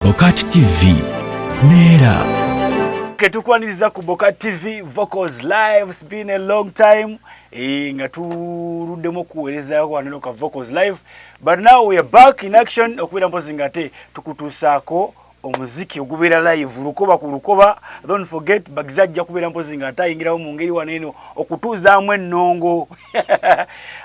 Bokat TV neera Ketukwaniriza ku Bokat TV Vocals Live. It's been a long time nga tuluddemu okuweerezaayo wano ka Vocals Live, but now we are back in action okubeera mpozi nga ate tukutuusaako omuziki ogubeera live lukoba ku lukoba. Don't forget Bagza ajja kubeera mpozi nga ate ayingirawo mu ngeri wano eno okutuuzaamu ennongo.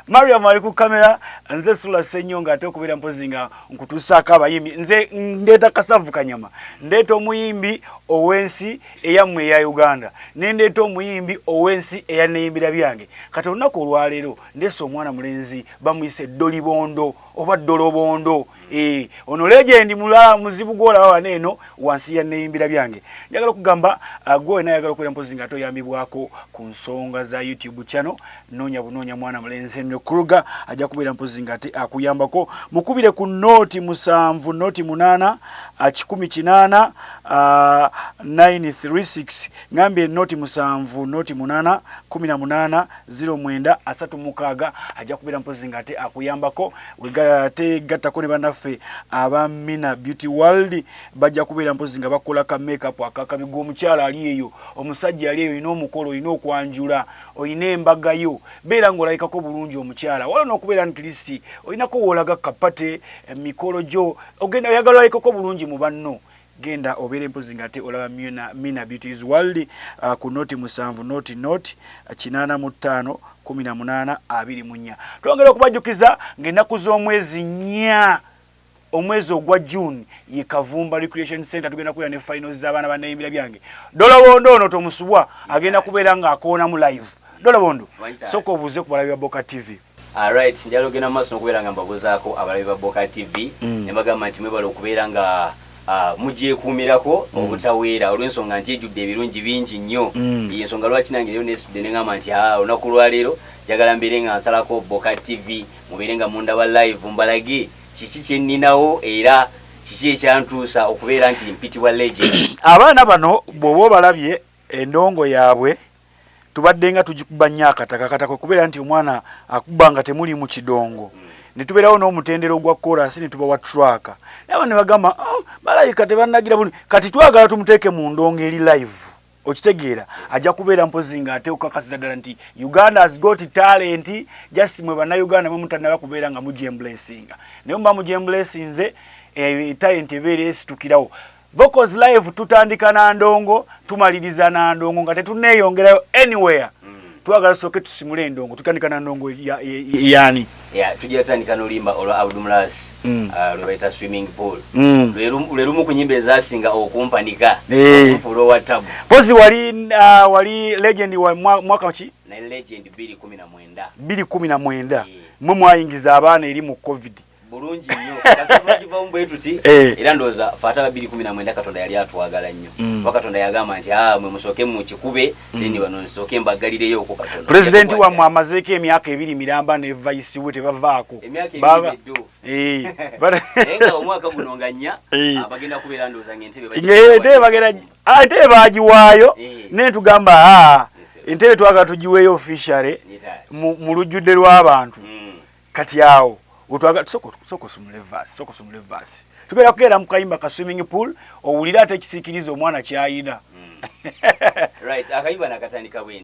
Mariam ali ku kamera, nze Sula Ssenyonga ate okubeera mpozi nga nkutuusaako abayimbi. Nze ndeeta kasavu kanyama, ndeeta omuyimbi ow'ensi eyammwe eya Uganda, ne ndeeta omuyimbi ow'ensi eya neeyimbira byange. Kati olunaku olwaleero ndeese omwana mulenzi bamuyise Dolibondo oba Dolobondo. Ono legend mulala muzibu gw'olaba wano eno wansi ya neeyimbira byange. Njagala okugamba gwe wena ayagala okubeera mpozi nga toyambibwako ku nsonga za YouTube channel, noonya bunoonya mwana mulenzi Henry Kruger ajja kubeera mpozi nga ate akuyambako. Mukubire ku nooti 7 nooti 8 108 936, ngambye nooti 7 nooti 8 18 09 36, ajja kubeera mpozi nga ate akuyambako. Ate gattako ne bannaffe aba Mina Beauty World, bajja kubeera mpozi nga bakola ka makeup akakabi. Gwe omukyala ali eyo, omusajja ali eyo, olina omukolo, olina okwanjula, olina embaga yo, beera ng'olabikako bulungi omukyala. Waliwo n'okubeera nti least olinako woolaga kapate emikolo gyo, ogenda oyagala olabikako bulungi mu banno, genda obeere mpozi nga ate olaba Mina Beauties World ku nooti 7 nooti nooti 85 18 24. Twongera okubajjukiza ng'ennaku z'omwezi 4 omwezi ogwa June ye Kavumba Recreation Center tugenda kubeera ne finals z'abaana ba Neeyimbira Byange. Dolobondo ono tomusubwa, agenda kubeera ng'akoonamu live. Dolobondo, sooka obuuze ku balabi ba Boka TV. Alright, njagala ogenda mu maaso n'okubeera nga mbabuuzaako abalabi ba Boka TV ne bagamba nti mwebale okubeera nga mugyekuumirako obutaweera olw'ensonga nti ejjudde ebirungi bingi nnyo. Ensonga lwaki nange leero neesudde ne ngamba nti olunaku lwaleero njagala mbeere nga nsalako Boka TV, mubeere nga mundaba live, mbalage kiki kye nninawo era kiki ekyantuusa okubeera nti mpitibwa legend. Abaana bano bw'oba obalabye endongo yaabwe tubadde nga tugikuba nnyo akataka akataka okubeera nti omwana akuba nga temuli mu kidongo, ne tubeerawo n'omutendera ogwa chorus ne tubawa track, naye ne bagamba balabika tebannagira bulungi, kati twagala tumuteeke mu ndongo eri live. Okitegeera, ajja kubeera mpozi nga ate okukakasiza ddala nti Uganda has got talent. Just mwe bannayuganda mwe mutannaba kubeera nga mugyemblessinga, naye muba mugyemblessinze talent ebeera esitukirawo. Vocals Live tutandika na ndongo, tumaliriza na ndongo nga tetunneeyongerayo anywhere. Twagala tusooke tusimule endongo. Tutandika na ndongo yani? Yeah, tujja tandika n'oluyimba olwa Abdulmulas lwe bayita Swimming Pool. Lwe lumu ku nyimba ezasinga okumpanika, okunfuula owa tabu. Pozi wali legend wa mwaka ki? Naye legend 2019. 2019. Mwe mwayingiza abaana eri mu COVID. Bulungi nnyo, kasita bwe tuti. Era ndowooza fe ate aba 2019 Katonda yali atwagala nnyo, kuba Katonda yagamba nti mwe musooke mukikube, then bano nsooke mbaggalireyo okwo katono. Pulezidenti wammwe amazeeko emyaka 2 miramba ne vice we tebavaako. Emyaka 2 eddo. Naye nga omwaka guno nga 4 bagenda kubeera ndowooza ng'entebe Entebe bagenda, entebe bagiwaayo, naye tugamba entebe twagala tugiweeyo officially mu lujjudde lw'abantu. Kati awo sooka osumule verse, sooka osumule verse. Tugenda kukeera mu kayimba ka Swimming Pool, owulire ate ekisiikiriza omwana ky'ayina. Right, akayimba nakatandika bwe.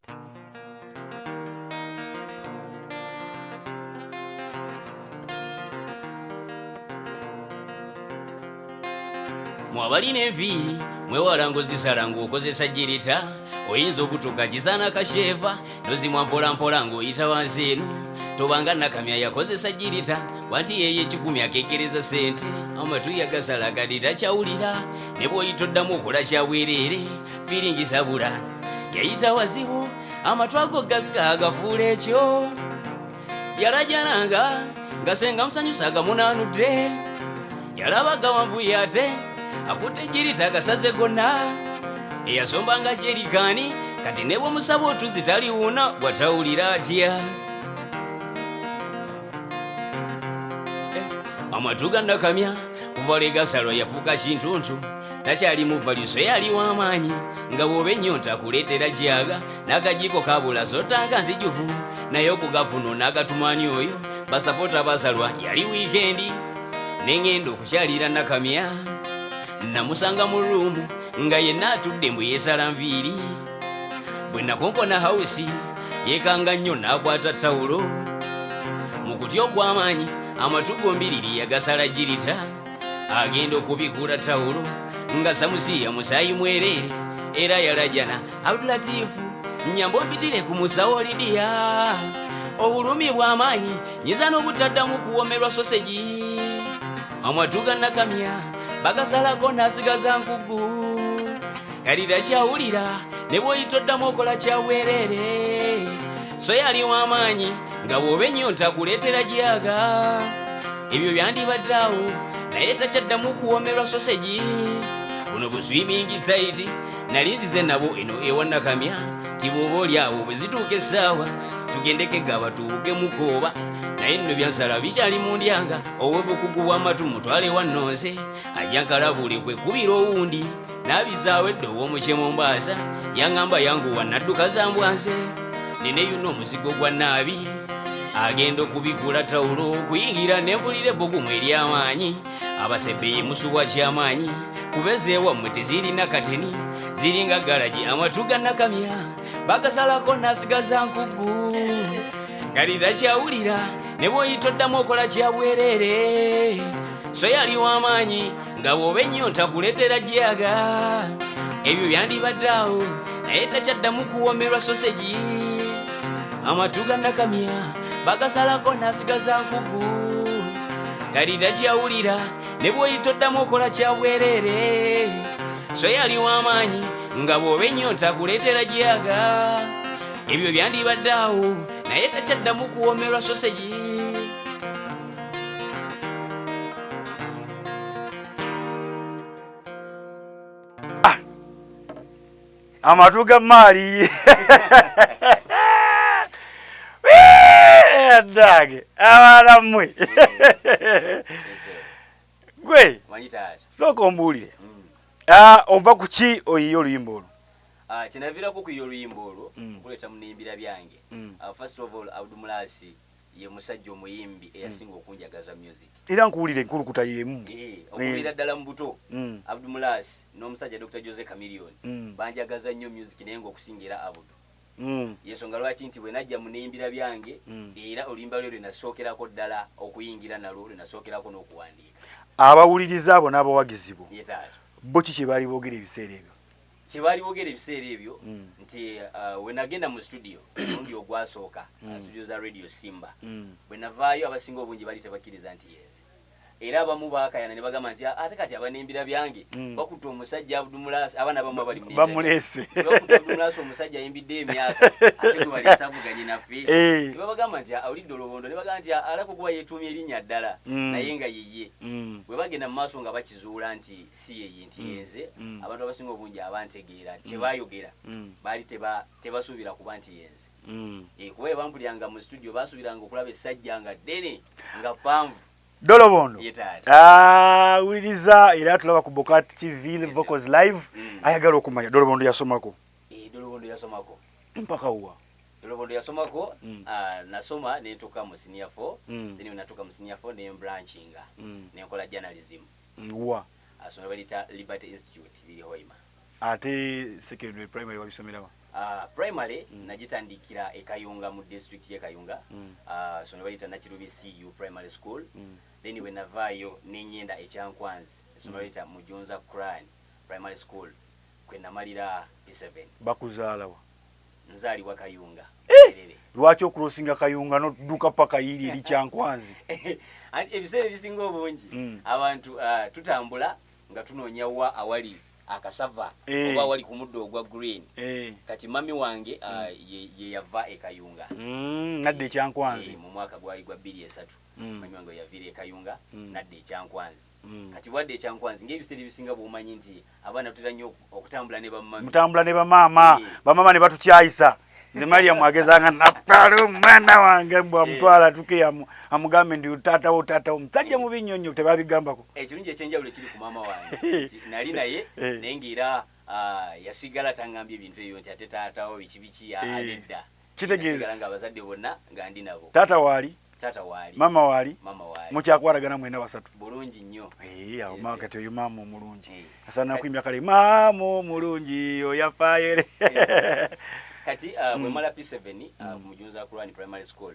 Mwabalina enviiri mwewala ng'ozisala ng'okozesa girita, oyinza okutuuka kisaana kasheeva nozimwa mpola mpola ng'oyita wansi eno. Tobanga Nakamya yakozesa girita bwanti yeye ekikumi akekereza sente, amatu yagasala kati takyawulira, ne bw'oyita oddamu okola kyabwereere, firingi sabula yayita wazibu, amatu ago gasika agafuula ekyo yalajananga nga senga musanyusa gamunaanudde, yalaba gawanvuye ate akutte girita agasaze gonna, eyasombanga jerikaani kati ne bwemusaba otuzi taliwuna, bwatawulira atya? Amatu ga Nakamya kuva lwe gasalwa yafuuka kintuntu, takyali muvaliso, yali w'amaanyi nga bw'oba ennyonta akuleetera jaga n'akajiiko kabula sotanga nzijuvu, naye okugafuna n'agatumani oyo basapota basalwa. Yali wiikendi neŋŋenda okukyalira Nakamya. Namusanga mu room nga yenna atudde mbu yeesala nviiri. Bwe nakonkona house yeekanga nnyo n'akwata tawulo. Mu kutya okw'amaanyi amatu gombiriri yagasala girita. Agenda okubikula tawulo nga samusiya musaayi mwereere era yalajana Abdulatifu nyamba ompitire ku musawo Lidiya. Obulumi bw'amaanyi nyinza n'obutaddamu kuwomerwa sosegi. Amatu ga Nakamya bagasalako n'asigaza nkugu. Kali takyawulira ne bw'oyita oddamu okola kya bwereere. So yali w'amaanyi nga bw'oba ennyonta akuleetera gyaga. Ebyo byandibadde awo naye takyaddamu kuwomerwa sosegi. Buno bu swimming tight nali nzize nabo eno ewa Nakamya ti bw'oba oli awo bwe zituuka essaawa tugendeko egaba tuwuge mukooba. Naye nno byansala bikyali mu ndyanga ow'obukugu bw'amatu mutwale wa nnonze ajja nkalabule kwe kubira owundi n'abizaawo edda ow'omuky Mombaasa yaŋŋamba yanguwa nadduka zambwanze neneyuna omuzigo gwa naabi agenda okubikula tawulo okuyingira ne mpulira ebbugumu ery'amaanyi. Abasebbeyi musubwa ky'amaanyi kubeza ewammwe tezirina kateni ziringa galagi amatu ga Nakamya bagasalako n'asigaza nkugu. Kali takyawulira ne bw'oyita oddamu okola kya bwereere. So yali w'amaanyi nga bw'oba ennyonta kuleetera gyaga. Ebyo byandibadde awo naye takyaddamu kuwomerwa sosegi. Amatu ga Nakamya bagasalako n'asigaza nkugu. Kali takyawulira ne bw'oyita oddamu okola kya bwereere. So yali w'amaanyi nga bw'oba ennyonta kuleetera gyaga. Ebyo byandibadde awo naye takyaddamu kuwomerwa sosegi. Amatu ga maali. Dage abaana mmwe. Gwe sooka ombuulire. Ova ku ki oyiye oluyimba olwo? Kyenaviirako okuyiya oluyimba olwo okuleeta mu nneyimbira byange. First of all, Abdumulasi ye musajja omuyimbi eyasinga okunjagaza music. Era nkuwulira enkulukuta y'emu. Okuviira ddala mu buto Abdumulasi n'omusajja Dr. Jose Chameleone banjagaza nnyo music naye ng'okusinga era Abdu. Yensonga lwaki nti bwe najja mu nneyimbira byange era oluyimba lwe lwe nasookerako ddala okuyingira nalwo lwe nasookerako n'okuwandiika. Abawuliriza abo n'abawagizi bo Ye taata. Bo ki kye baali boogera ebiseera ebyo? Kye baali boogera ebiseera ebyo nti we nagenda mu studio omulundi ogwasooka, studio za Radio Simba, bwe navaayo abasinga obungi baali tebakkiriza nti yenze. Era abamu baakayana ne bagamba nti ate kati abanembira byange bakutte omusajja Abdumulasi, abaana abamu abali mu Bamuleese. Bakutte Abdumulasi omusajja ayimbidde emyaka ate gwe baleese avuganye naffe. Ne babagamba nti awulidde olobondo ne bagamba nti alako kuba yeetuumye erinnya ddala naye nga yeye. Bwe bagenda mu maaso nga bakizuula nti si yeye nti yenze, abantu abasinga obungi abantegeera tebaayogera baali tebasuubira kuba nti yenze. Kuba bwe bampuliranga mu studio baasuubiranga okulaba essajja nga ddene nga ppanvu. Dolobondo. Ye taata. Wuliriza era tulaba ku Bokat TV Vocals Live. Ayagala okumanya Dolobondo yasomako. Dolobondo yasomako. Mpaka wa? Dolobondo yasomako, nasoma ne ntuuka mu senior 4, then natuuka mu senior 4 ne branchinga. Ne nkola journalism. Wa? Asomera balita Liberty Institute liri Hoima. Ate secondary primary wabisomerawa? Primary nagitandikira e Kayunga mu district ye Kayunga. Somero balita Nakirubi CU Primary School. Then bwe navaayo ne ngenda e Kyankwanzi, essomero balita Mujunza Quran Primary School kwe namalira P7. Bakuzaalawa? Nzaalibwa Kayunga. Lwaki okulosinga Kayunga n'odduka paka yiri eri Kyankwanzi? Anti ebiseera ebisinga obungi abantu tutambula nga tunoonya wa awali akasava oba awali ku muddo ogwa green. Kati mami wange ye yava e Kayunga. Nadda e Kyankwanzi. Mu mwaka gwali gwa 2003. Mami wange yaviira e Kayunga nadda e Kyankwanzi. Kati bwadda e Kyankwanzi ng'ebiseera ebisinga bw'omanyi nti abaana tutera nnyo okutambula ne bamami. Mutambula ne bamaama. Bamaama ne batukyayisa. Nze Mariam agezanga napalo omwana wange mbw amutwala tuke amugambe ndi taata wo taata wo musajja mubi nnyo nnyo tebabigambako. Ekirungi ekyenjawulo ekiri ku maama wange nti nali naye naye ng'era yasigala tangambye ebintu ebyo nti ate taata wo biki biki nedda. Kitegeeza Yasigala ng'abazadde bonna nga ndi nabo. Taata waali? Taata waali. Maama waali? Maama waali. Mukyakwatagana mwena basatu? Bulungi nnyo. Eh, awo maama, kati oyo maama omulungi asaana kuyimbya kale, maama omulungi oyafaayo. Kati bwe mala P7 ku Mujunza Quran Primary School,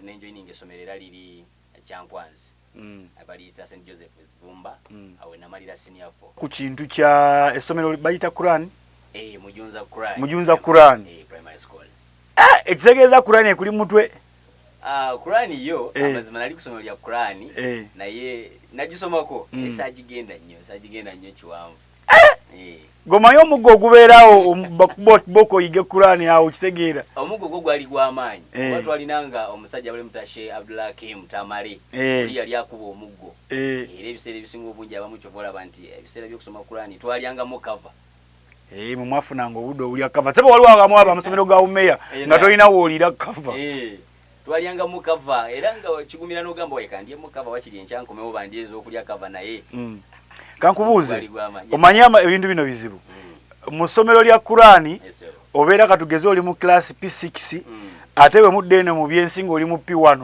nenjoininga essomero era liri Kyankwanzi, baliyita St Joseph Vumba. Awo namalira senior 4. Ku kintu kya essomero bayita Quran? Eh, Mujunza Quran. Mujunza Quran. Eh, primary school. Ekitegeeza Quran ekuli mutwe. Ah, Quran yo, amazima nali kusomero lya Quran, naye nagisomako, saagigenda nnyo kiwanvu. Gomanyi omuggo ogubeerawo boko oyige Quran awo, kitegeera? Omuggo gwo gwali gw'amaanyi, kuba twalinanga omusajja bali mutashe Abdulhakim Tamale, oli yali akuba omuggo. Era ebiseera ebisinga obungi abamu kyova olaba nti ebiseera by'okusoma Quran twalyangamu cover. Mwe mwafunanga obudde obulya cover. Sebo waliwo agamu abo amasomero ga umeya nga tolina woolira cover. Twalyangamu cover era nga kigumira n'ogamba weka ndyemu cover wakiri enkya nkomewo bandyeza okulya cover, naye Kankubuuze, omanyi ebintu bino bizibu. Mu ssomero lya Kurani obeera katugeze oli mu class P6, ate bwe mudda eno mu byensi ng'oli mu P1.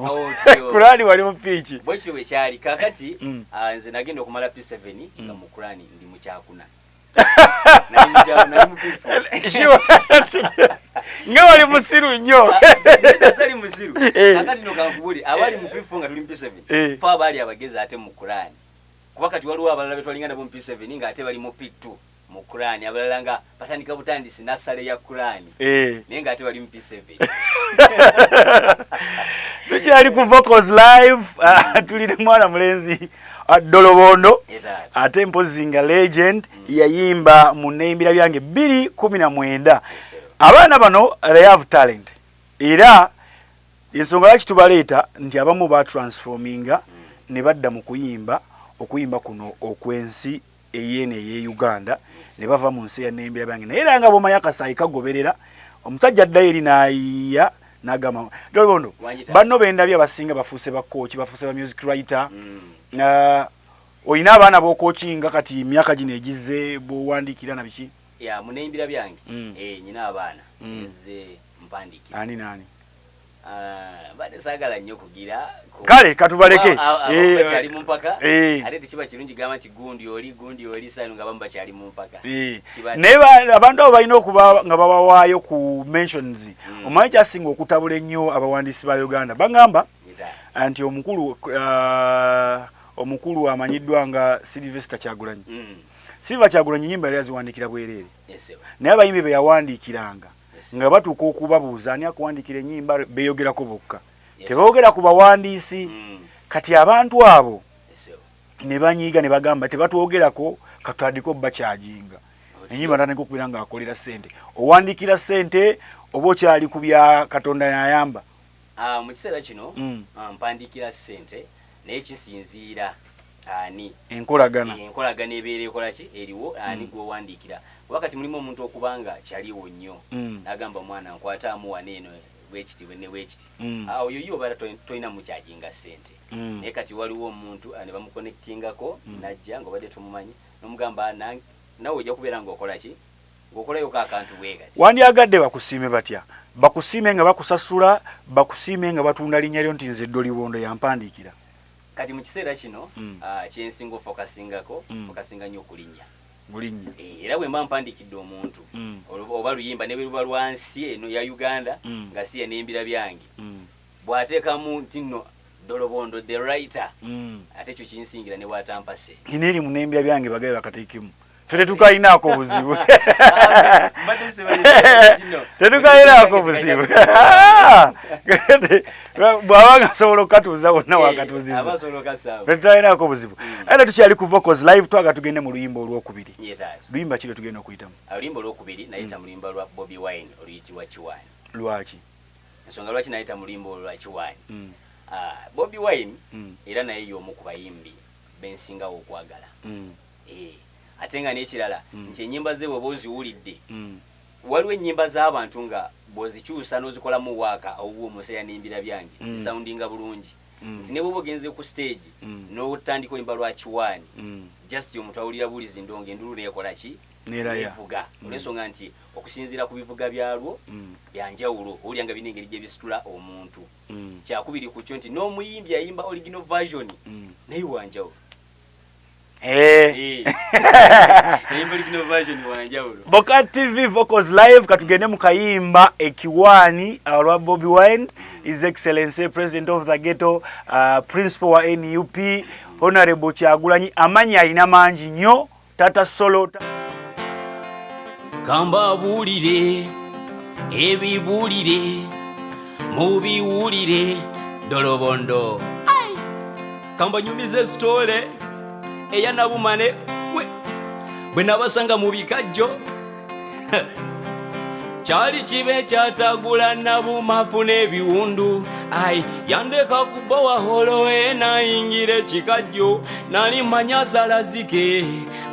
Kurani wali mu P ki? Bwe kityo bwe kyali. Kaakati nze nagenda okumala P7 nga mu Kurani ndi mu kyakuna. Nali mu P4. Nga wali musiru nnyo. Sali musiru. Kakati no kankubuli abali mu P4 nga tuli mu P7, fe abaali abagezi ate mu Kurani, kuba kati waliwo abalala betwalinga nabo mu P7 nga ate bali mu P2 mu Kurani, abalala nga batandika butandisi nasale ya Kurani, naye nga ate bali mu P7. Tukyali ku Vocals Live, tuli ne mwana mulenzi Dolobondo, ate mpozi nga legend, yayimba mu Neyimbira Byange 2019. Abaana bano they have talent, era ensonga lwaki tubaleeta nti abamu batransforminga ne badda mu kuyimba, okuyimba kuno okw'ensi eyeeno ey'e Uganda, ne bava mu nsi eya Neyimbira Byange. Naye era nga bw'omanyi akasaayi kagoberera omusajja addayo eri n'ayiiya n'agamba Dolobondo. Banno bendabye abasinga bafuuse ba coach, bafuuse ba music writer. Olina abaana b'ocoachinga kati emyaka gino egizze bw'owandiikira na biki? Ya, muneyimbira byange, nyina abaana eze mpandiikira. Ani nani? Mbadde saagala nnyo kugira Kale katubaleke. Bakyali mu mpaka, ate tekiba kirungi gamba nti gundi oli, gundi oli, sano nga bamu bakyali mu mpaka. Naye abantu abo balina okuba nga babawaayo ku mentions. Omanyi kyasinga okutabula ennyo abawandiisi ba Uganda, bagamba nti omukulu amanyiddwa nga Sylvester Kyagulanyi, Silver Kyagulanyi, nyimba yali aziwandiikira bwereere, naye abayimbi be yawandiikiranga nga batuuka okubabuuza ani akuwandiikira ennyimba, beeyogerako bokka, teboogera ku bawandiisi. Kati abantu abo ne banyiiga ne bagamba tebatwogerako, katutandike obbacharginga enyimba. Natandika okubeera ng'akolera ssente. Owandiikira ssente oba okyali ku bya Katonda yayamba? Mu kiseera kino mpandiikira ssente, naye kisinziira ani enkolagana. Enkolagana ebeera ekola ki eriwo, ani gwowandiikira, kuba kati mulimu omuntu okuba nga kyaliwo nnyo, n'agamba omwana nkwataamu wano eno bwekiti ne bwekiti, oyo ye oba tolina mucharginga ssente. Naye kati waliwo omuntu ne bamuconnectingako, najja nga obadde tumumanyi, nomugamba nawe ojja kubeera ng'okola ki, ng'okolayoko akantu bwe kati. Wandyagadde bakusiime batya? Bakusiime nga bakusasula, bakusiime nga batunda linnya lyo nti nze Dolibondo yampandiikira? Kati mu kiseera kino kyensinga ofocusingako, focusinga nnyo ku linnya. Mulinnya. Era bwe mba mpandiikidde omuntu oba luyimba ne bwe luba lwansi eno ya Uganda, nga si yanembira byange, bw'ateekamu nti nno Dolobondo the writer, ate ekyo kinsingira ne bw'atampa ssente. Nina eri munembira byange bagabe bakateekemu, ffe tetukalinaako buzibu. Mbadde simanyi nti nno- Tetukalinaako buzibu. Bw'aba nga asobola okukatuuza wonna, wakatuuziza. Aba asobola okasaawo. Ffe tetukalinaako buzibu. Era tukyali ku Vocals Live, twaga tugende mu luyimba olwokubiri. Ye taata. Luyimba ki lwe tugenda okuyitamu? Oluyimba olwokubiri nayita mu luyimba lwa Bobi Wine oluyitibwa Kiwaani. Lwaki? Ensonga lwaki nayita mu luyimba olwo lwa Kiwaani, Bobi Wine era naye y'omu ku bayimbi bensingawo okwagala. Ate nga n'ekirala nti ennyimba ze bw'oba oziwulidde, waliwo ennyimba z'abantu nga bw'ozikyusa n'ozikolamu waaka owuwo museya nembira byange, zisoundinga bulungi. Nti ne bwoba ogenze ku stage n'otandika oluyimba lwa kiwaani, just omuntu awulira bulizi ndongo, endulu neekola ki? Neeraya. Nevuga, olw'ensonga nti okusinziira ku bivuga byalwo byanjawulo, owulira nga birina engeri gye bisitula omuntu. Kyakubiri ku kyo nti n'omuyimbi ayimba original version naye wanjawulo. Ayimba original version wanjawulo. Boka TV Vocals Live, katugende mu kayimba Ekiwaani olwa Bobi Wine, His Excellency President of the Ghetto, Principal wa NUP, Honorable Kyagulanyi. Amanyi alina mangi nnyo, Tata Solo. Kambabuulire ebibuulire, mubiwulire dolobondo. Kambanyumize story eya Nabumane gwe bwe nabasanga mu bikajjo. Kyali kibe kyatagula Nabumafu n'ebiwundu. Ai, yandeka kubowa holo enayingira ekikajjo. Nali manya salazike,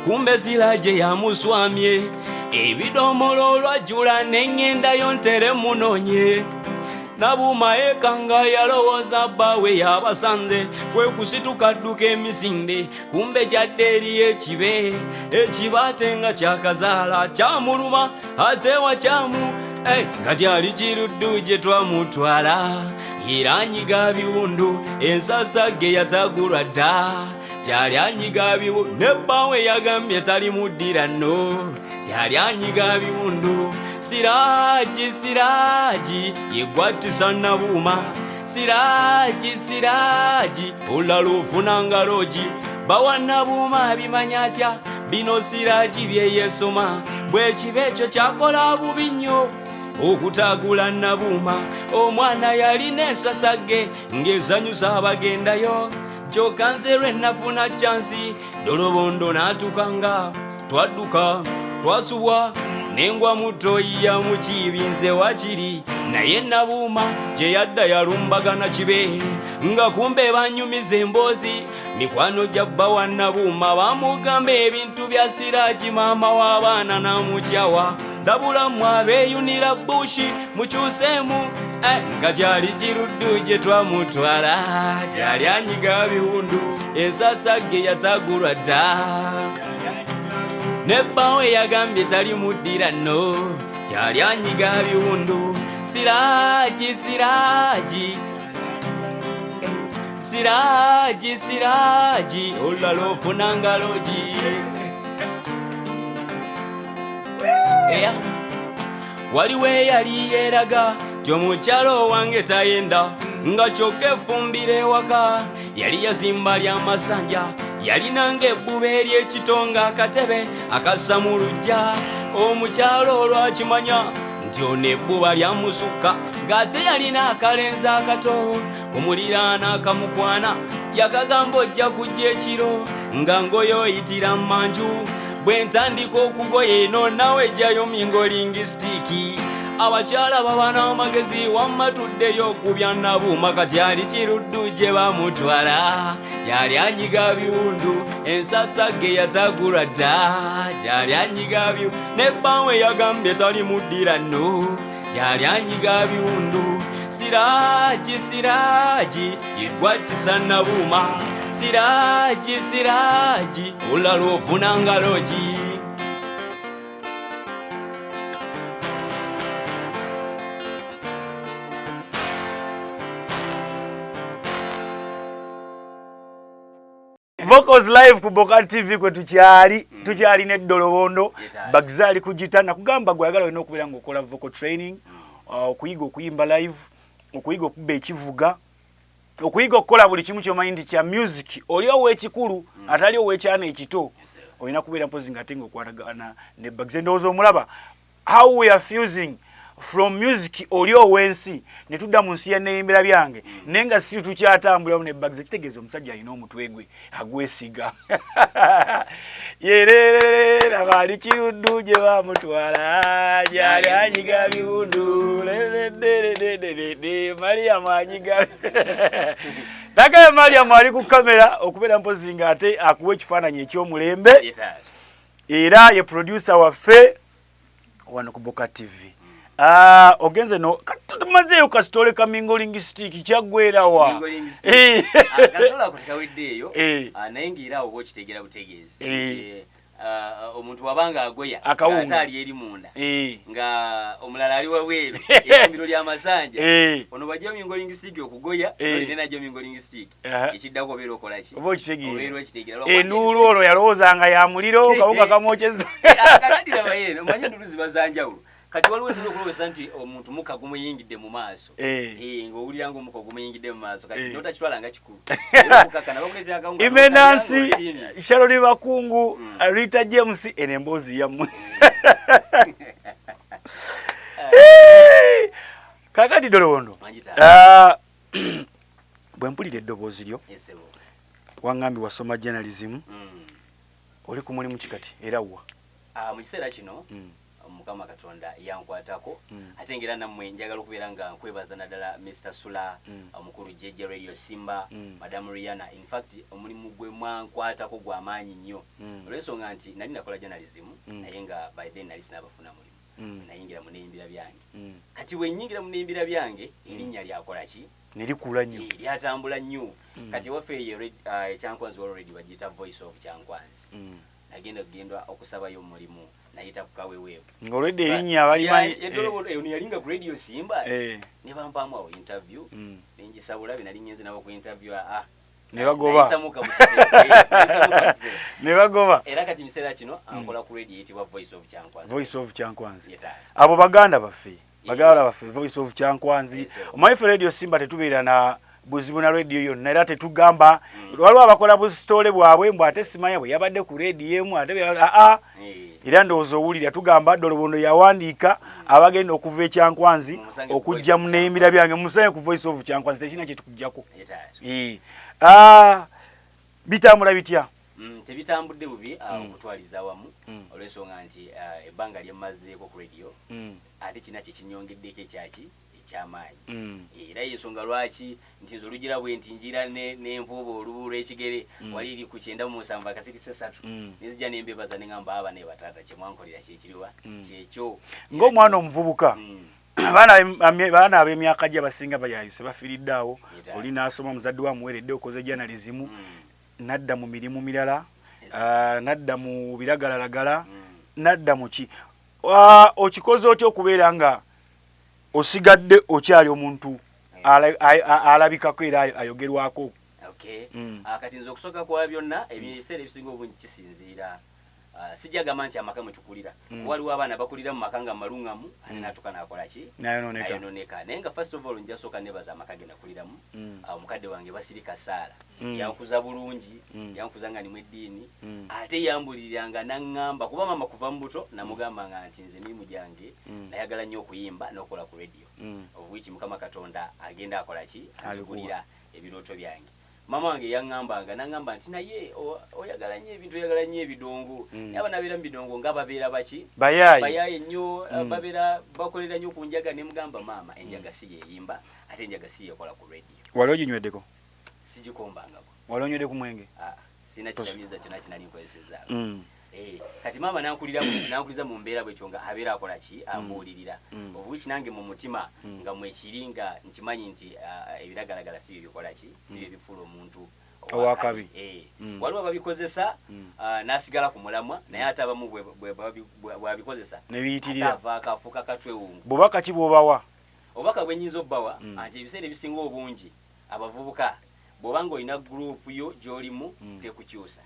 kumbe siraje yamuswamye. Ebidomolo olwajjula neŋŋendayo ntere munonye. Nabuma ekanga yalowooza bbaawe yabasanze, kwe kusituka dduka emisinde, kumbe kyadde eri ekibe. Ekibe ate nga kyakazaala, kyamuluma ate wakyamu. Hey, kati ali Kiruddu gye twamutwala, era anyiga biwundu, ensasage yatagulwa dda. Kyali anyiga biwundu, ne bbaawe yagambye talimuddira nno. Kyali anyiga biwundu. Siraji, Siraji yegwatisa Nabuuma. Siraji, Siraji olala ofuna ngalogi. Bawa Nabuuma abimanya atya bino Siraji byeyesoma? Bwe kiba ekyo kyakola bubi nnyo okutagula Nabuuma. Omwana yalina ensasage ng'esanyusa abagendayo. Kyokka nze lwe nafuna chance, dolobondo n'atukanga, twadduka twasubwa nengwa mutoyiya mu kibi nze wakiri. Naye Nabuuma gye yadda yalumbagana kibe, nga kumbe banyumiza emboozi mikwano gya bba wa Nabuuma. Bamugamba ebintu bya Siraji, maama w'abaana namukyawa. Ndabulamu abeeyunira bushi, mukyuseemu. Nga gyali Kiruddu gye twamutwala, gyali anyiga biwundu, ensasage yatagulwa dda. Ne bbaawe yagambye talimuddira nno. Gyali anyiga biwundu. Siraji, Siraji, Siraji, Siraji olulala ofuna ngalogi. Eya, waliwo eyali yeeraga ti omukyalo wange tayenda, nga kyokka efumbira ewaka. Yali yazimba lyamasanja, yalinanga ebbuba ery'ekitonga, akatebe akassa mu luggya. Omukyalo olwakimanya nti ono ebbuba lyamusukka, ng'ate yalina akalenzi akato ku muliraano akamukwana, yakagamba, "Ojja kujja ekiro nga ngoyo oyitira mmanju. Bwe ntandika okugoya eno, nawe ejjayo mingolingisitiiki." Abakyala baba n'amagezi. Wamma tuddeyo ku bya Nabuuma. Kati ali Kiruddu gye bamutwala, yali anyiga biwundu, ensasage yatagulwa dda. Gyali anyiga biwundu, ne bbaawe yagambye talimuddira nno. Gyali anyiga biwundu. Siraji, Siraji yegwatisa Nabuuma. Siraji, Siraji olala ofuna ngalogi. Vocals Live ku Boka TV kwe tukyali, tukyalina eddolobondo. Bagzaali ku gita. Nakugamba gweyagala olina okubeera ng'okola vocal training, okuyiga okuyimba live, okuyiga okuba ekivuga, okuyiga okukola buli kimu kyomanyi nti kya music. Oli ow'ekikulu atali ow'ekyana ekito, olina kubeera mpozi nga ate ng'okwatagana ne Bags. Endowooza omulaba how we are fusing from music oli ow'ensi ne tudda mu nsi ya neyimbira byange, naye nga si tukyatambuliramu ne Bags. Kitegeeza omusajja alina omutwe gwe agwesiga. Yererera bali Kiruddu gye bamutwala, gyali anyiga biwundu. Leredededede Mariamu anyiga nagaye. Mariamu ali ku kamera okubeera mpozi nga ate akuwa ekifaananyi eky'omulembe, era ye producer waffe wano ku Boka TV. Ah, ogenze no tumazeeyo kasitole ka mingling stick kyaggwerawa? Kasitole ako tekaweddeeyo, naye ngaera awo okitegeera butegeezi nti omuntu wabanga agoya ate ali eri munda nga omulala ali wabweru, efumbiro ly'amasanja, ono bajja mingling stick okugoya, olina najja mingling stick, ekiddako obeera okolaki? Oba okitegeera. Enduulu olwo yalowoozanga ya muliro, kawunga kamwokyeza. Kakati laba eno, omanyi enduulu ziba za njawulo. Kati waliwo enduulu okulowooza nti omuntu mukka gumuyingidde mu maaso, ng'owulira ng'omukka ogumuyingidde mu maaso, kati notakitwala nga kikulu. Imenansi Sharoni Bakungu, Rita James, eno emboozi yammwe. Kakati Dolowondo, bwe mpulira eddoboozi lyo, waŋŋambye wasoma journalism, oli ku mulimu kikati era wa? Mu kiseera kino, Mukama Katonda yankwatako, ate ngera nammwe njagala okubeera nga nkwebaza, naddala Mr Sula, omukulu JJ Radio Simba, Madam Riana. In fact, omulimu gwe mwankwatako gwamaanyi nnyo, olw'ensonga nti nali nakola journalism, naye nga by then nali sinabafuna mulimu. Nayingira mu neyimbira byange. Kati bwe nyingira mu neyimbira byange, erinnya lyakola ki? Nerikula nnyo. Lyatambula nnyo. Kati ewaffe eyo eKyankwanzi waliwo radio bagiyita Voice of Kyankwanzi. Nagenda kugenda okusabayo omulimu, nayita ku kaweweevu. Ng'olwedde erinnya balimanyi. Ono yalinga ku Radio Simba, ne bampaamu awo interview, nengisabula bye nali ngenze nabo ku interview. Aa. Ne bagoba. Ne bagoba. Era kati miseera kino ankola ku radio eyitibwa Voice of Kyankwanzi. Voice of Kyankwanzi. Abo baganda baffe, baganda baffe, Voice of Kyankwanzi. Omanyi ffe Radio Simba tetubeera na buzibu na radio yonna, era tetugamba. Waliwo abakola busitole bwabwe mbw ate simanya bwe yabadde ku radio emu ate aa. Era ndowooza owulira tugamba Dolobondo yawandiika abagenda okuva eKyankwanzi okujja mu neyimbira byange, musange ku Voice of Kyankwanzi, tekirina kyetukujjako. Bitambula bitya? Tebitambudde bubi okutwaliza awamu, olw'ensonga nti ebbanga lyemmazeeko ku radio, ate kina kyekinyongeddeko ekyaki ekyamaanyi. Era yensonga lwaki nti nze olugira bwe nti njira n'empooba olubu lw'ekigere wali eri ku 97.3, nenzija nembebaza neŋamba, aba naye bataata, kyemwankolera kyekiriwa kyekyo. Ng'omwana omuvubuka, abaana ab'emyaka gye abasinga bayayuse, bafiiridde awo. Oli n'asoma, muzadde we amuweredde, okoze journalism, nadda mu mirimu mirala, nadda mu biragalalagala, nadda mu ki. Okikoze otya okubeera nga osigadde okyali omuntu alabikako era ayogerwako? Kati nze okusooka kwa byonna, ebiseera ebisinga obungi kisinziira, sijja gamba nti amaka mwe tukulira. Waliwo abaana bakulira mu maka nga maluŋŋamu, ate natuka nakola ki? Nayononeka. Naye nga first of all nja sooka nebaza amaka ge nakuliramu. Omukadde wange Basirika Saala yankuza bulungi, yankuza nga nimu eddiini, ate yambuliranga naŋŋamba, kuba maama kuva mu buto namugambanga nti nze emirimu gyange nayagala nnyo okuyimba n'okukola ku radio, of which Mukama Katonda agenda akola ki? Anzigulira ebirooto byange. Maama wange yaŋŋambanga naŋŋamba nti naye oyagala nnyo ebintu, oyagala nnyo ebidongo, naye abaana babeera mu bidongo nga babeera baki? Bayaaye. Bayaaye nnyo, babeera bakolera nnyo ku njaga. Ne mugamba, maama, enjaga si yeyimba, ate enjaga si yekola ku radio. Wali oginyweddeko? Sigikombangako. Wali onywedde ku mwenge? Sirina kitamiiza kyonna kinali nkozesezaako. Kati maama nankuliza mu mbeera bwetyo nga abeera akola ki? Ambuulirira, of which nange mu mutima nga mwekiri nga nkimanyi nti ebiragalagala si bye bikola ki, si bye bifuula omuntu owakabi. Waliwo ababikozesa, n'asigala ku mulamwa, naye ate abamu bwabikozesa Ne biyitirira. Ate avaako afuuka katwewungu. Bubaka ki bw'obawa? Obubaka bwe nnyinza obbawa, anti ebiseera ebisinga obungi abavubuka, bw'oba nga olina group yo gy'olimu, tekukyusa.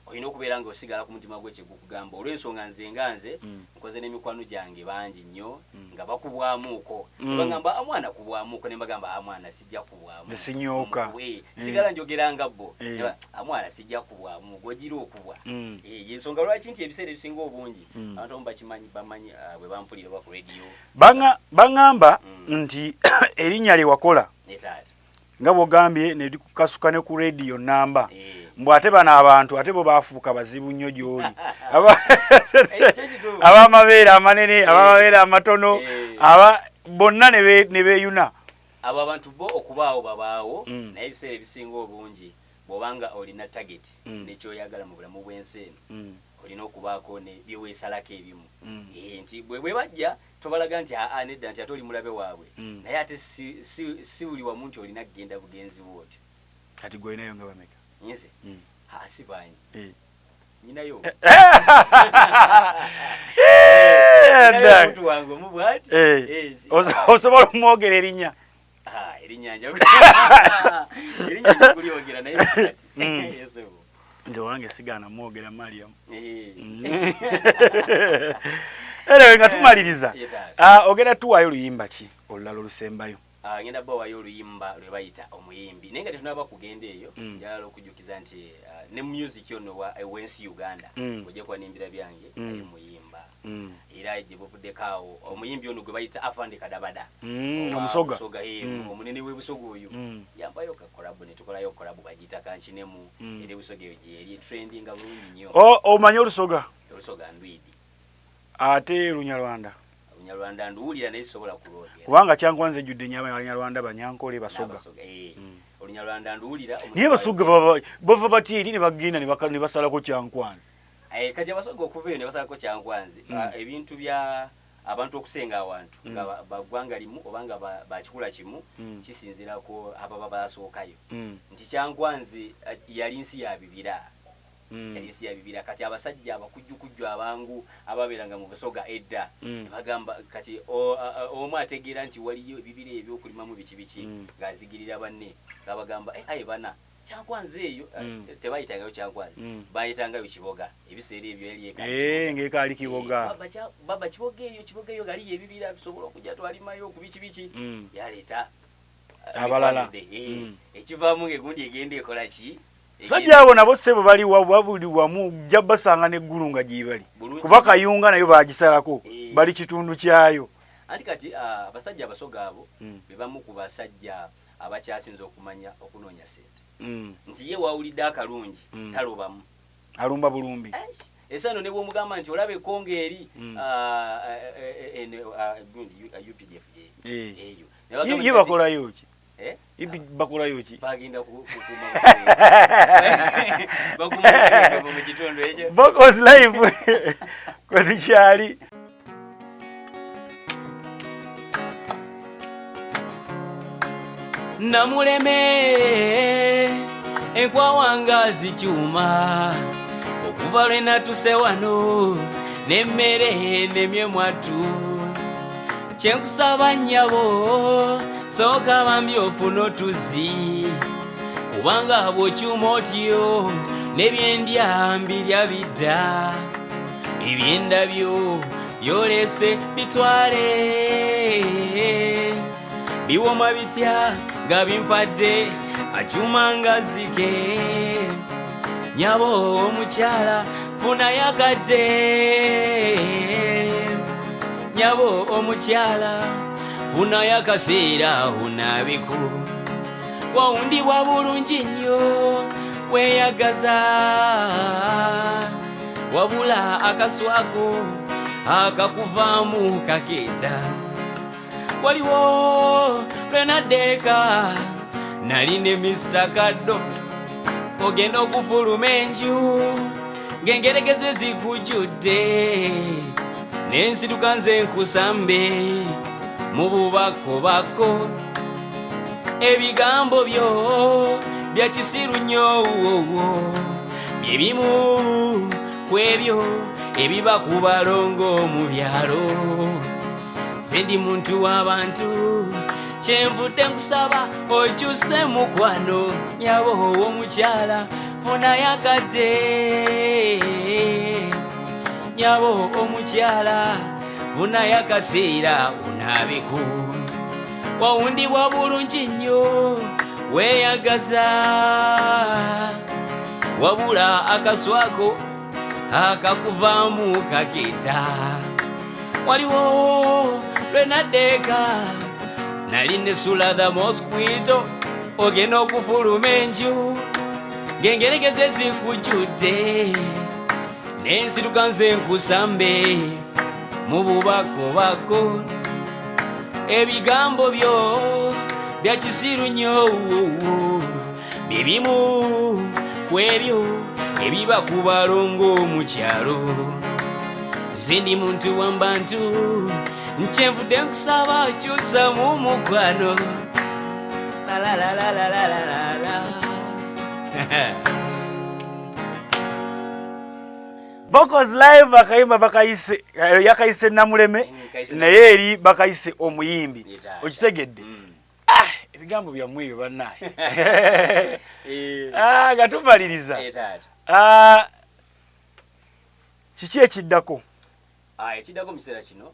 Olina okubeera nga osigala ku mutima gwe kyegukugamba, olw'ensonga nze nga nze nkoze n'emikwano gyange bangi nnyo nga bakubwamuuko. Bagamba, "Ah, mwana kubwamuuko," ne mbagamba, "Ah, mwana, sijja kubwamu." Nesinyooka. Sigala njogera nga bo. Ne "Ah, mwana, sijja kubwamu," gwogira okubwa. Yensonga lwaki nti ebiseera ebisinga obungi abantu abamu bakimanyi, bamanyi bwe bampulira oba ku radio. Baŋŋamba nti erinnya lye wakola, Ne taata, nga bw'ogambye, ne likukasuka ne ku rediyo namba, mbw ate bano abantu ate bo bafuuka bazibu nnyo gy'oli. Ekyo kituufu. Ab'amabeere amanene, ab'amabeere amatono, aba bonna ne beeyuna. Abo abantu bo okubaawo babaawo, naye ebiseera ebisinga obungi bw'obanga olina target nekyoyagala mu bulamu bw'ensi eno, Olina okubaako ne byeweesalako ebimu. Nti bwe bajja tobalaga nti aa nedda, nti ate oli mulabe waabwe. Naye ate si buli wamu nti olina kugenda bugenzi bwotyo. Kati gwe olinayo nga bameka? Nze? Ha, si bangi. Nyinayo omuntu wange omu bwati. Osobola omwogera erinnya? Erinnya erinnya kulyogera, naye kati nze wange sigaana mwogera, Mariam. Anyway, nga tumaliriza, ogenda tuwaayo oluyimba ki olulala olusembayo? Ngenda bawayo oluyimba lwe bayita Omuyimbi, naye nga tetunaba kugenda eyo, njagala okujjukiza nti ne music ono w'ensi Uganda, ojja kuba nembira byange, aye muyimba era gye buvuddeko awo omuyimbi ono gwe bayita Afande Kadabada. Omusoga. Omunene w'ebusoga oyo yampayo ka collabo ne tukolayo collabo bagiyita Kankinemu. Era ebusoga eyo gyeri trendinga bulungi nnyo. Omanyi olusoga? Olusoga ndwidi. Ate Lunyarwanda? Olunyarwanda nduwulira, naye sisobola kulwogera. Kubanga Kyankwanzi ejjudde nnyo Abanyarwanda, Banyankole, Basoga. Olunyarwanda nduwulira. Naye Basoga bava batya eri ne bagenda ne basalako Kyankwanzi? Kati Abasoga okuva eyo ne basalako Kyankwanzi, ebintu bya abantu okusenga awantu nga baggwanga limu oba nga bakikula kimu, kisinziirako ababa basookayo. Nti Kyankwanzi yali nsi ya bibira, yali nsi ya bibira. Kati abasajja abakujjukujju abangu ababeeranga mu Busoga edda, nebagamba kati omu ategeera nti waliyo ebibira ebyokulimamu biki biki, ng'azigirira banne ng'abagamba, "Aye bana, Kyankwanzi eyo." Tebayitangayo Kyankwanzi, bayitangayo Kiboga. Ebiseera ebyo yali ng'ekaali Kiboga. Baba, Kiboga eyo, Kiboga eyo galiyo ebibira tusobola okujja twalimayo ku biki biki. Yaleeta abalala. Ekivaamu ng'egundi egenda ekola ki? Sajja abo nabo ssebo bali buli wamu, ojja basanga n'eggulu nga gyebali, kuba Kayunga nayo bagisalako, bali kitundu kyayo. Anti kati abasajja Abasoga abo be bamu ku basajja abakyasinze okumanya okunoonya sente, nti ye wawulidde akalungi talobamu. Alumba bulumbi. Esano ne bwomugamba nti olaba ekongo eri, UPDF eyo. Ye bakolayo ki? Bakolayo ki? Bagenda kukuuma mu kitundu ekyo. Vocals Live kwetukyali. Namuleme enkwawanga zikyuma okuva lwe natuse wano n'emmere nemye mwattu. Kyenkusaba nnyabo, sooka bambi ofuna otuzzi, kubanga bw'okyuma otyo n'ebyendya mbirya bidda. Ebyenda byo byolese bitwale, biwoma bitya nga bimpadde akyuma nga zike. Nyabo omukyala, funayo akadde. Nyabo omukyala, funayo akaseera onaabeko. Wawundibwa bulungi nnyo, weeyagaza, wabula akaswako akakuvaamu kakeeta. Waliwo lwenaddeeka nali ne Mr Kaddo, ogenda okufuluma enju ng'engeregeze zikujjudde, nensituka nze nkusambe mu bubakobako. Ebigambo byo bya kisiru nnyo, bye bimu ku ebyo ebiba ku balongo mu byalo. Sendi muntu w'abantu, kyenvudde nkusaba okyuse mukwano. Nyabo omukyala, funayo akadde. Nyabo omukyala, funayo akaseera onaabeko. Wawundibwa bulungi nnyo, weeyagaza, wabula akaswako akakuvaamu kakeeta. Waliwo lwe naddeeka nali nesula the mosquito, ogenda okufuluma enju ng'engeregeze zikujjudde, nensituka nze nkusambe mu bubakobako. Ebigambo byo bya kisiru nnyo, bye bimu ku ebyo Ebiba ku balongo mu kyalo. Nze ndi muntu wa mbantu, kyenvudde nkusaba kyusamu mukwano. La la la la la la la la. Vocals Live, akayimba bakayise yakayise Namuleme, Kayise. Naye eri bakayise Omuyimbi. Yetaata. Okitegedde? Ah, ebigambo byammwe ebyo bannaye. Ah, nga tumaliriza, Taata. Ah, kiki ekiddako? Ah, ekiddako mu kiseera kino,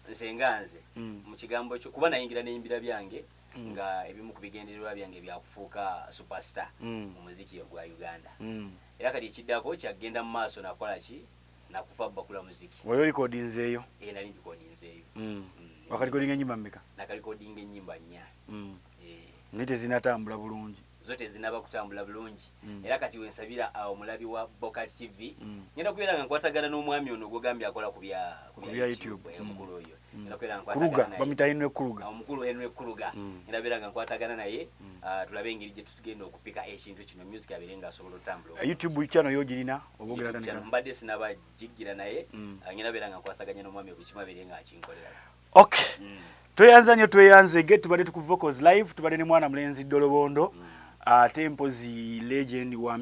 nze nga nze, mu kigambo kyo, kuba nayingira neyimbira byange nga ebimu ku bigendererwa byange byakufuuka superstar mu muziki ogwa Uganda. Era kati ekiddako kyagenda mu maaso nakola ki, nakufa bakula muziki. Wali olikodinzeeyo? Era nali ndikodinzeeyo. Wakalikodinga enyimba mmeka? Nakalikodinga ennyimba nnya. Naye tezinatambula bulungi. Zo tezinaba kutambula bulungi. Era kati wensabira awo omulabi wa Boka TV, ngenda kubeera nga nkwatagana n'omwami ono gwogambye akola ku bya Ku bya YouTube. Omukulu oyo ngenda kubeera nga Kuluga. nkwatagana naye. Bamuyita Henry Kuluga. Omukulu Henry Kuluga, ngenda beera nga nkwatagana naye, tulabe engeri gye tugenda okupika ekintu kino, music abeere nga asobola otambula. YouTube channel yo girina oba ogenda YouTube channel, tandika? Mbadde sinaba jiggira, naye ngenda beera nga nkwasaganya n'omwami buli kimu abeere nga akinkolera. Okay, tweyanza nnyo, tweyanzege. Tubadde tuku Vocals Live, tubadde ne mwana mulenzi Ddolobondo, ate mpozi legend wa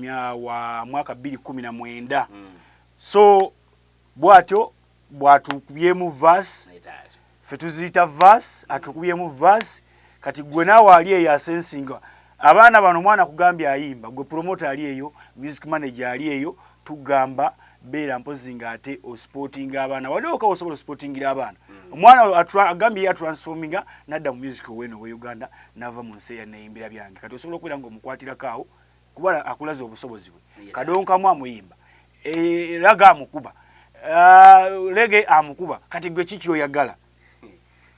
mwaka 2019. So bw'atyo bw'atukubyemu verse. Naye taata. Ffe tuziyita verse, atukubyemu verse. Kati gwe naawe ali eyo asensinga abaana bano, omwana akugambye ayimba, gwe promoter ali eyo, music manager ali eyo, tugamba beera mpozi nga ate osupportinga abaana wali oka osobola osupportingira abaana. Omwana agambye ye atransforminga nadda mu music oweno owe Uganda, nava mu nsi eya neyimbira byange. Kati osobola okubeera nga omukwatirako awo kuba akulaze obusobozi bwe. Kadonkamu amuyimba, ragga amukuba, reggae amukuba. Kati gwe kiki oyagala?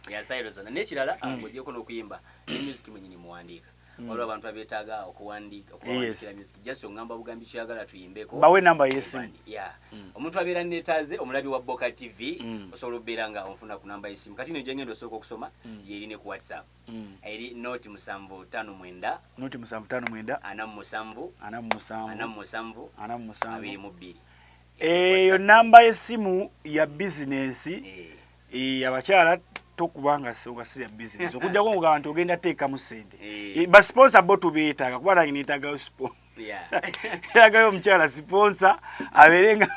Ya style zonna. N'ekirala, ng'ogyeko n'okuyimba, ne music mwenyini muwandiika. Waliwo abantu abeetaaga okuwandiika, okubawandiikira music. Just ongamba bugambi kyeyagala tuyimbeko. Bawe namba y'essimu. Yeah. Omuntu abeera neetaaze, omulabi wa Boka TV, osobola okubeera nga onfuna ku namba y'essimu kati ino gyengenda osooka okusoma, yeri ne ku WhatsApp. Eri 079, 0759, 47, 47, 47, 47, 22. Eyo namba y'essimu ya bizinensi. Eh. Abakyala tokubanga nga si ya bizinensi, okujjako ngugamba nti ogenda teekamu sente. Eh. Basponsor bo tubeetaaga, kuba nange neetaagayo neetaagayo omukyala sponsor abeere nga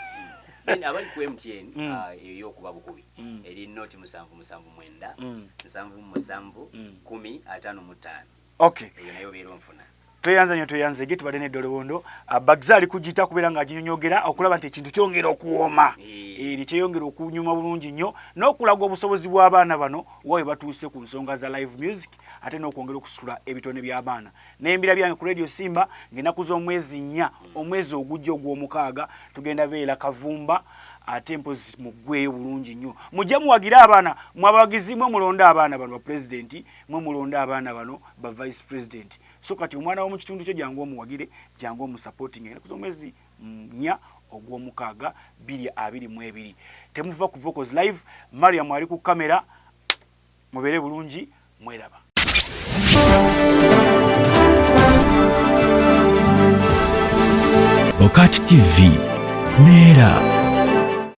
Then abali ku MTN, eyo yokuba bukubi eri 077 77 10 55. Okay. Eyo nayo obeera onfuna. Tweyanza nnyo, tweyanzege. Tubadde n'eddolobondo Bagza ali kugita kubeera ng'aginyonyogera okulaba nti ekintu kyongera okuwooma. Eh. Nekyeyongera okunyuma bulungi nnyo n'okulaga obusobozi bw'abaana bano wa we batuuse ku nsonga za live music, ate n'okwongera okusitula ebitone by'abaana n'embira byange ku Radio Simba. Ng'ennaku z'omwezi 4 omwezi ogujja ogw'omukaaga tugenda beera Kavumba, ate mpozi muggweyo bulungi nnyo. Mujje muwagire abaana, mwabawagizi mwe mulonde abaana bano ba pulezidenti, mwe mulonde abaana bano ba vice president. So kati omwana w'omu kitundu kyo jangu omuwagire, jangu omusupporting ennaku z'omwezi 4 ogw'omukaaga 2022. Temuva ku Vocals Live. Mariam ali ku kamera. Mubeere bulungi, mweraba. Bokat TV neera.